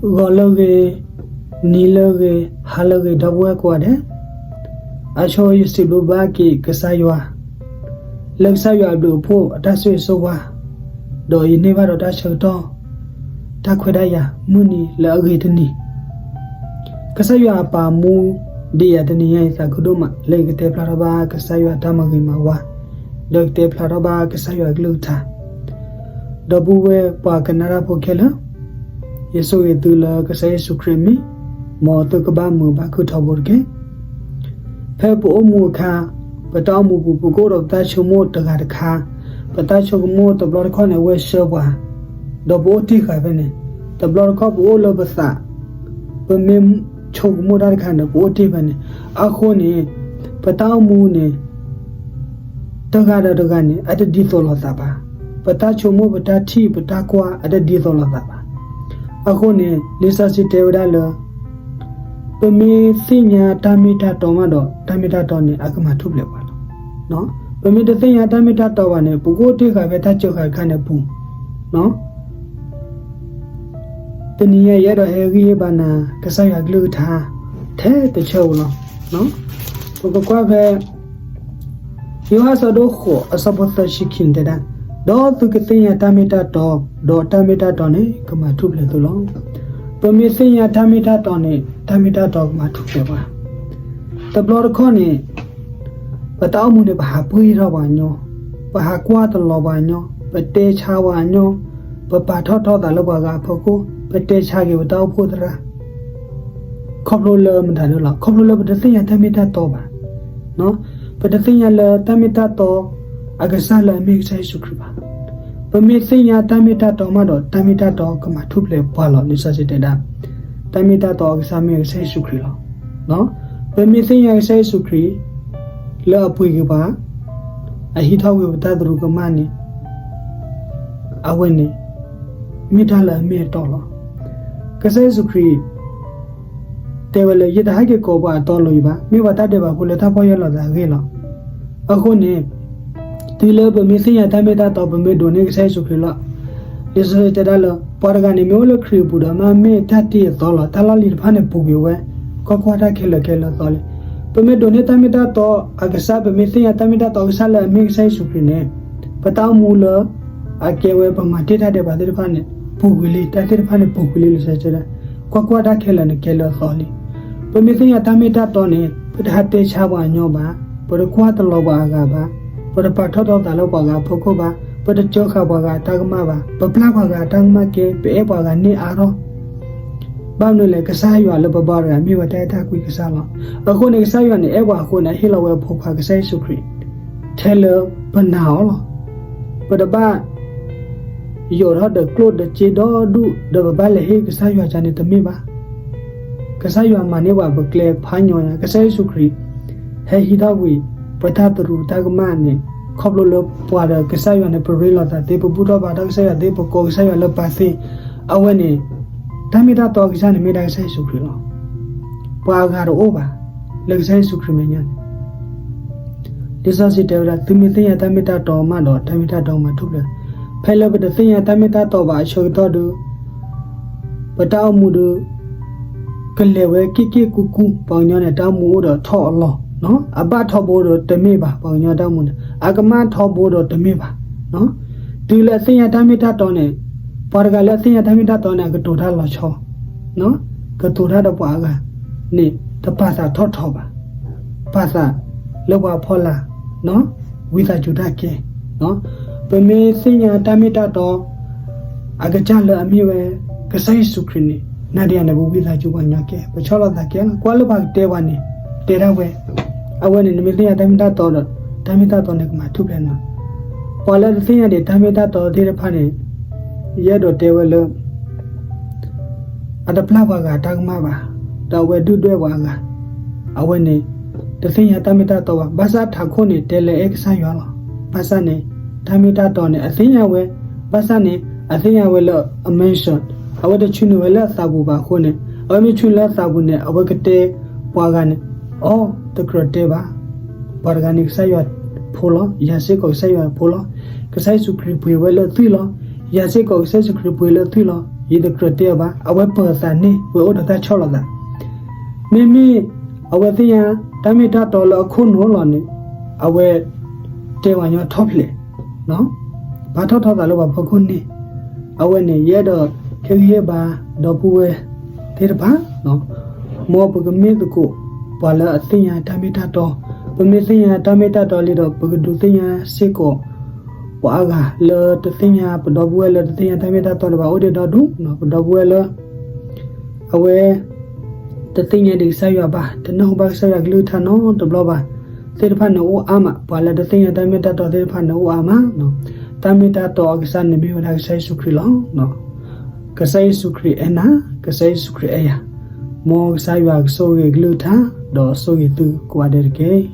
ဂီၤလၢအဂ့ၤ, နံၤလၢအဂ့ၤ, ဟါလၢအဂ့ၤ ဒီပုၢ်ဝဲၢ်ကိးဂၤဒဲး, အဆိယစံးဘျုးဘၣ်က့ၤကစၢ်ယွၤ လၢကစၢ်ယွၤအဘျုးအဖှိၣ်အတၢ်ဆိၣ်ဂ့ၤဆိၣ်ဝါ, ဒီးယန့ၢ်ဘၣ်ဒီးတၢ်ဆၢကတီၢ် တၢ်ခွဲးတၢ်ယာ် မုၢ်နံၤလၢအဂ့ၤတနံၤ, ကစၢ်ယွၤအပာ်မူဒံးယၤတနံၤညါအံၤ သးခုဒိၣ်မး လၢယကတဲဖျါထီၣ်ဘၣ်ကစၢ်ယွၤတၢ်မၤဂ့ၤမၤဝါ, ဒီးကတဲဖျါထီၣ်ဘၣ်ကစၢ်ယွၤအကလုၢ်ကထါ ဒီပုၢ်ဝဲၢ်ပှၤကနၣ်တၢ်ဖိခဲလၢာ်, ယဆိၣ်ဂ့ၤသုလၢကစၢ်ယ့ၣ်ၡူးခရံာ်အမံၤ, မ်သုကဘၣ်မုာ်ဘၣ်ခုၣ်ထီဘိတက့ၢ်. ဖဲပအိၣ်မူအခါ, ပတၢ်အိၣ်မူပူၤ ပကအိၣ်ဒီးပတၢ်ဆိကမိၣ်တဂၤတခါ, ပတၢ်ဆိကမိၣ်တဘျီတခီၣ်န့ၣ် အဝဲဆှၢပှၤ, ဒီးပအိၣ်တ့ၢ်ဃာ်ဖဲန့ၣ်, တဘျီတခီၣ်ပအိၣ်လၢပသး, ပမ့ၢ်ဆိကမိၣ်တၢ်တခါန့ၣ် ပအိၣ်တ့ၢ်ဖဲန့ၣ်, အဃိန့ၣ် ပတၢ်အိၣ်မူန့ၣ် တဂၤဒီးတဂၤန့ၣ် အတဒ်သိးလိာ်သးဘၣ်. ပတၢ်ဆိကမိၣ် ပတၢ်ထံၣ် ပတၢ်ကွၢ် အတဒ်သိးလိာ်သးဘၣ်. အဃိန့ၣ် လံာ်စီဆှံတဲဝဲဒၣ်လၢ ပမ့ၢ်သ့ၣ်ညါတၢ်မ့ၢ်တၢ်တီမးဒီး တၢ်မ့ၢ်တၢ်တီန့ၣ် အကမၤထူၣ်ဖျဲးပှၤလီၤ. ပမ့ၢ်တသ့ၣ်ညါတၢ်မ့ၢ်တၢ်တီဘၣ်န့ၣ် ပကအိၣ်တ့ၢ်ဃာ်ဖဲတၢ်စၢဃာ်တခါန့ၣ်အပူၤ တနံၤညါအံၤ ယအဲၣ်ဒိးဟဲဂံၢ်ဟ့ၣ်ဘၣ်နၤ ကစၢ်ယွၤကလုၢ်ကထါ ထဲတဆၢဧိၤလီၤ. ပကကွၢ်ဖဲ ယိၤဟၣ်အဆၢဒိၣ်ဃိး အဆၢဖိသၢဆံခံန့ၣ်တဲဒၣ်, ဒီးသုကသ့ၣ်ညါတၢ်မ့ၢ်တၢ်တီ, ဒီးတၢ်မ့ၢ်တၢ်တီန့ၣ် ကမၤထူၣ်ဖျဲးသုလီၤ. ပမ့ၢ်သ့ၣ်ညါတၢ်မ့ၢ်တၢ်တီန့ၣ် တၢ်မ့ၢ်တၢ်တီကမၤထူၣ်ဖျဲးပှၤ. တဘျီတခီၣ်န့ၣ် ပတၢ်အိၣ်မူန့ၣ် ပဟးပှ့ၤထီၣ်ပှၤကညီ, ပဟးကွၢ်တလီၤပှၤကညီ, ပတဲဆါပှၤကညီ, ပပာ်ထီၣ်ထီသးလၢပှၤဂၤအဖီခိၣ်, ပတဲဆါက့ၤပတၢ်အိၣ်ဖှိၣ်သရၣ် ခီဖျိလၢမတၤဒၣ်လီၤ, ခီဖျိလၢပတသ့ၣ်ညါတၢ်မ့ၢ်တၢ်တီဘၣ်. ပတသ့ၣ်ညါလၢတၢ်မ့ၢ်တၢ်တီ အကစၢ်လၢအမ့ၢ်ကစၢ်ယ့ၣ်ၡူးခရံာ်ဘၣ်. ပမ့ၢ်သ့ၣ်ညါတၢ်မ့ၢ်တၢ်တီမးဒီး တၢ်မ့ၢ်တၢ်တီကမၤထူၣ်ဖျဲးပှၤလီၤ. လံာ်စီဆှံတဲဒၣ် တၢ်မ့ၢ်တၢ်တီအကစၢ်မ့ၢ်ကစၢ်ယ့ၣ်ၡူးခရံာ်လီၤ. ပမ့ၢ်သ့ၣ်ညါကစၢ်ယ့ၣ်ၡူးခရံာ် လၢအပှ့ၤက့ၤပှၤ, အဟံးထီၣ်ကွံာ်ပတၢ်သရူးကမၣ်န့ၣ် အဝဲန့ၣ် မ့ၢ်တၢ်လၢအမ့ၢ်အတီလီၤ. ကစၢ်ယ့ၣ်ၡူးခရံာ် တဲဝဲလၢ ယတဟဲက့ၤကိးပှၤအတီအလိၤအံၤဘၣ်, မ့ၢ်ပှၤတၢ်ဒဲးဘးဖိလၢတၢ်ပီၢ်ယၢ်လီၤသးအဂ့ၢ်လီၤ. အဃိန့ၣ် တုၤလၢပမ့ၢ်သ့ၣ်ညါတၢ်မ့ၢ်တၢ်တီ ပမ့ၢ်ဒိးန့ၢ်ကစၢ်ယ့ၣ်ၡူးခရံာ်လီၤ. လံာ်စီဆှံတဲဒၣ်လၢ ပှၤတဂၤန့ၣ် မ့ၢ်အိၣ်လၢခရံာ်အပူၤဒီး မ့ၢ်တၢ်တ့အသီလီၤ. တၢ်လီၢ်လံၤတဖၣ်န့ၣ် ပူၤကွံာ်ဝဲ, ကွၢ်ကွၢ်, တၢ်ခဲလၢာ်ကဲလၢအသီလံ. ပမ့ၢ်ဒိးန့ၢ်တၢ်မ့ၢ်တၢ်တီအကစၢ်, ပမ့ၢ်သ့ၣ်ညါတၢ်မ့ၢ်တၢ်တီအကစၢ်လၢအမ့ၢ်ကစၢ်ယ့ၣ်ၡူးခရံာ်န့ၣ် ပတၢ်အိၣ်မူလၢ အကဲဝဲပမၤတ့ၢ်တၢ်ဒဲးဘးသ့ၣ်တဖၣ်န့ၣ် ပူၤကွံာ်လံ, တၢ်သ့ၣ်တဖၣ်န့ၣ်ပူၤကွံာ်လံ. လံာ်စီဆှံတဲဒၣ် ကွၢ်ကွၢ်, တၢ်ခဲလၢာ်န့ၣ်ကဲလၢအသီလံ. ပမ့ၢ်သ့ၣ်ညါတၢ်မ့ၢ်တၢ်တီန့ၣ် ပတဟးတဲဆါပှၤကညီဘၣ်, ပတကွၢ်တလီၤပှၤအဂၤဘၣ်, ပတပာ်ထီၣ်ထီသးလၢပှၤဂၤအဖီခိၣ်ဘၣ်, ပတစၢဃာ်ပှၤဂၤအတၢ်ကမၣ်ဘၣ်, ပပျၢ်ပှၤဂၤအတၢ်ကမၣ်ကဲ, ပအဲၣ်ပှၤဂၤန့ၢ်အါထီၣ် ဘၣ်မနုၤလဲၣ်, ကစၢ်ယွၤလၢပဘါတဂၤ မ့ၢ်ဝဲတၢ်အဲၣ်တၢ်ကွံကစၢ်လီၤ. အဃိန့ၣ် ကစၢ်ယွၤန့ၣ် အဲၣ်ပှၤအဃိန့ၣ် အဟ့ၣ်လီၤဝဲအဖိခွါကစၢ်ယ့ၣ်ၡူးခရံာ် ထဲလၢပနာ်အီၤလီၤ. ပတဘၣ် ယိးထီၣ်ဒီးကျိၣ်ဒီးစ့ဒီဒူၣ် ဒီးပဘၣ်လဲၤဟ့ၣ်ကစၢ်ယွၤကန့ၣ်တမ့ၢ်ဘၣ်. ကစၢ်ယွၤမၤန့ၢ်ပှၤပကျဲဖးညီညါ, ကစၢ်ယ့ၣ်ၡူးခရံာ် ဟဲဟံးထီၣ်ကွံာ် ပတၢ်သရူးတၢ်ကမၣ်န့ၣ် ခီဖျိလၢပှၤဒီးကစၢ်ယွၤန့ၣ် ပရ့လိာ်သးသ့, ပဘူၣ်ထီၣ်ဘါထီၣ်ကစၢ်ယွၤသ့, ပကိးကစၢ်ယွၤလၢပၢ်သ့, အဝဲန့ၣ် တၢ်မ့ၢ်တၢ်တီအကစၢ်န့ၣ် မ့ၢ်ဒၣ်ကစၢ်ယ့ၣ်ၡူးခရံာ်လီၤ. ပှၤအဂၤတအိၣ်ဘၣ် လၢကစၢ်ယ့ၣ်ၡူးခရံာ်မဲာ်ညါန့ၣ် လံာ်စီဆှံတဲဝဲဒၣ် သုမ့ၢ်သ့ၣ်ညါတၢ်မ့ၢ်တၢ်တီမးဒီး တၢ်မ့ၢ်တၢ်တီမၤထူၣ်ဖျဲး. ဖဲလၢပတသ့ၣ်ညါတၢ်မ့ၢ်တၢ်တီဘၣ်အဆၢကတီၢ်ဒီး ပတၢ်အိၣ်မူဒီး ကလဲၤဝဲက့ၢ်က့ၢ်ကူကူ, ပှၤကညီန့ၣ် တၢ်အိၣ်မူအိၣ်ဒီးထီၣ်အလီၢ်, အဘၣ်ထီဘိဒီးတမ့ၢ်ဘၣ်, ပှၤကညီတၢ်အိၣ်မူန့ၣ် အကမၣ်ထီဘိဒီးတမ့ၢ်ဘၣ်. တုၤလၢအသ့ၣ်ညါတၢ်မ့ၢ်တၢ်တီန့ၣ်, ပှၤတဂၤလၢအသ့ၣ်ညါတၢ်မ့ၢ်တၢ်တီန့ၣ် အကတိၤတၢ်လီၤဆီ ကတိၤတၢ်ဒီးပှၤအဂၤန့ၣ် တပာ်သးထီၣ်ထီဘၣ်, ပာ်သးလၢပှၤအဖီလာ်, ဝံသးစူၤတၢ်ကဲ. ပမ့ၢ်သ့ၣ်ညါတၢ်မ့ၢ်တၢ်တီ အကစၢ်လၢအမ့ၢ်ဝဲ ကစၢ်ယ့ၣ်ၡူးခရံာ်န့ၣ် နၤဒီးယၤန့ၣ် ပဝံသးစူၤပှၤကညီကဲ, ပဆီၣ်လီၤသးကဲလီၤ. ကွၢ်လၢပှၤကတဲပှၤန့ၣ် တဲဒၣ်ဝဲ, အဝဲန့ၣ် နမ့ၢ်သ့ၣ်ညါတၢ်မ့ၢ်တၢ်တီဒီး တၢ်မ့ၢ်တၢ်တီန့ၣ် ကမၤထူၣ်ဖျဲးနၤ. ပှၤလၢတသ့ၣ်ညါဒံးတၢ်မ့ၢ်တၢ်တီသ့ၣ်တဖၣ်န့ၣ် ယအဲၣ်ဒိးတဲဝဲလၢ အတပျၢ်ပှၤဂၤအတၢ်ကမၣ်ဘၣ်, ဒီးအဝဲဒုၣ်ဒွဲၣ်ပှၤအဂၤ, အဝဲန့ၣ် တသ့ၣ်ညါတၢ်မ့ၢ်တၢ်တီဘၣ်. ဘၣ်ဆၣ်ထးခိၣ်န့ၣ် တဲလၢအဲၣ်ကစၢ်ယွၤလီၤ. ဘၣ်ဆၣ်န့ၣ် တၢ်မ့ၢ်တၢ်တီန့ၣ် အသ့ၣ်ညါဝဲ, ဘၣ်ဆၣ်န့ၣ် အသ့ၣ်ညါဝဲလၢအမဲာ်ဆှး, အဝဲတဆူန့ၢ်ဝဲလၢအသးပူၤဘၣ်အဃိန့ၣ်, အဝဲမ့ၢ်ဆူလၢအသးပူၤန့ၣ် အဝဲကတဲပှၤဂၤန့ၣ်, အိ, တကြၢးတဲဘၣ်. ပှၤတဂၤန့ၣ် ကစၢ်ယွၤဖိလီၤ, ယၤစ့ၢ်ကီးကစၢ်ယွၤဖိလီၤ. ကစၢ်ယ့ၣ်ၡူးခရံာ်ပှ့ၤဝဲလၢအသွံၣ်လီၤ. ယၤစ့ၢ်ကီးကစၢ်ယ့ၣ်ၡူးခရံာ်ပှ့ၤလၢအသွံၣ်လီၤ. ယတကြၢးတဲအီၤဘၣ်. အဝဲပၢၤအသးန့ၣ် ဝဲအိၣ်ဒီးတၢ်ဆီၣ်လီၤသး. မ့မ့ၢ်အဝဲသ့ၣ်ညါတၢ်မ့ၢ်တၢ်တီလၢအခိၣ်နူာ်လီၤန့ၣ်, အဝဲတဲပှၤညီထီၣ်ဖျဲး, ဘါထီၣ်ထီသးလၢပှၤဖီခိၣ်န့ၣ်. အဝဲန့ၣ် ယအဲၣ်ဒိးဟ့ၣ်ဂံၢ်ဟ့ၣ်ဘါဒီပုၢ်ဝဲၢ်သ့ၣ်တဖၣ်, မ်ပကမ့ၢ်သကိးပှၤလၢအသ့ၣ်ညါတၢ်မ့ၢ်တၢ်တီ, ပမ့ၢ်သ့ၣ်ညါတၢ်မ့ၢ်တၢ်တီလံဒီး ပကဒုးသ့ၣ်ညါစ့ၢ်ကီး ပှၤအါဂၤလၢတသ့ၣ်ညါ, ပဒီပုၢ်ဝဲၢ်လၢတသ့ၣ်ညါတၢ်မ့ၢ်တၢ်တီဒီး ဘၣ်အိၣ်ဒံးဒီဒူၣ်, ပဒီပုၢ်ဝဲၢ်လၢ အဝဲ တသ့ၣ်ညါဒံးကစၢ်ယွၤဘၣ်, တနၢ်ဟူဘၣ်ကစၢ်ယွၤကလုၢ်ကထါနီတဘျီဘၣ်, သ့ၣ်တဖၣ်န့ၣ်အိၣ်အါမး. ပှၤလၢတသ့ၣ်ညါတၢ်မ့ၢ်တၢ်တီသ့ၣ်တဖၣ်န့ၣ်အိၣ်အါမး. တၢ်မ့ၢ်တၢ်တီအကစၢ်န့ၣ်မ့ၢ်ဝဲဒၣ်ကစၢ်ယ့ၣ်ၡူးခရံာ်လီၤ. ကစၢ်ယ့ၣ်ၡူးခရံာ်အဲၣ်နၤ, ကစၢ်ယ့ၣ်ၡူးခရံာ်အဲၣ်ယၤ, မ်ကစၢ်ယွၤကဆိၣ်ဂ့ၤကလုၢ်ကထါ, ဒီးဆိၣ်ဂ့ၤသုကိးဂၤဒဲးတက့ၢ်.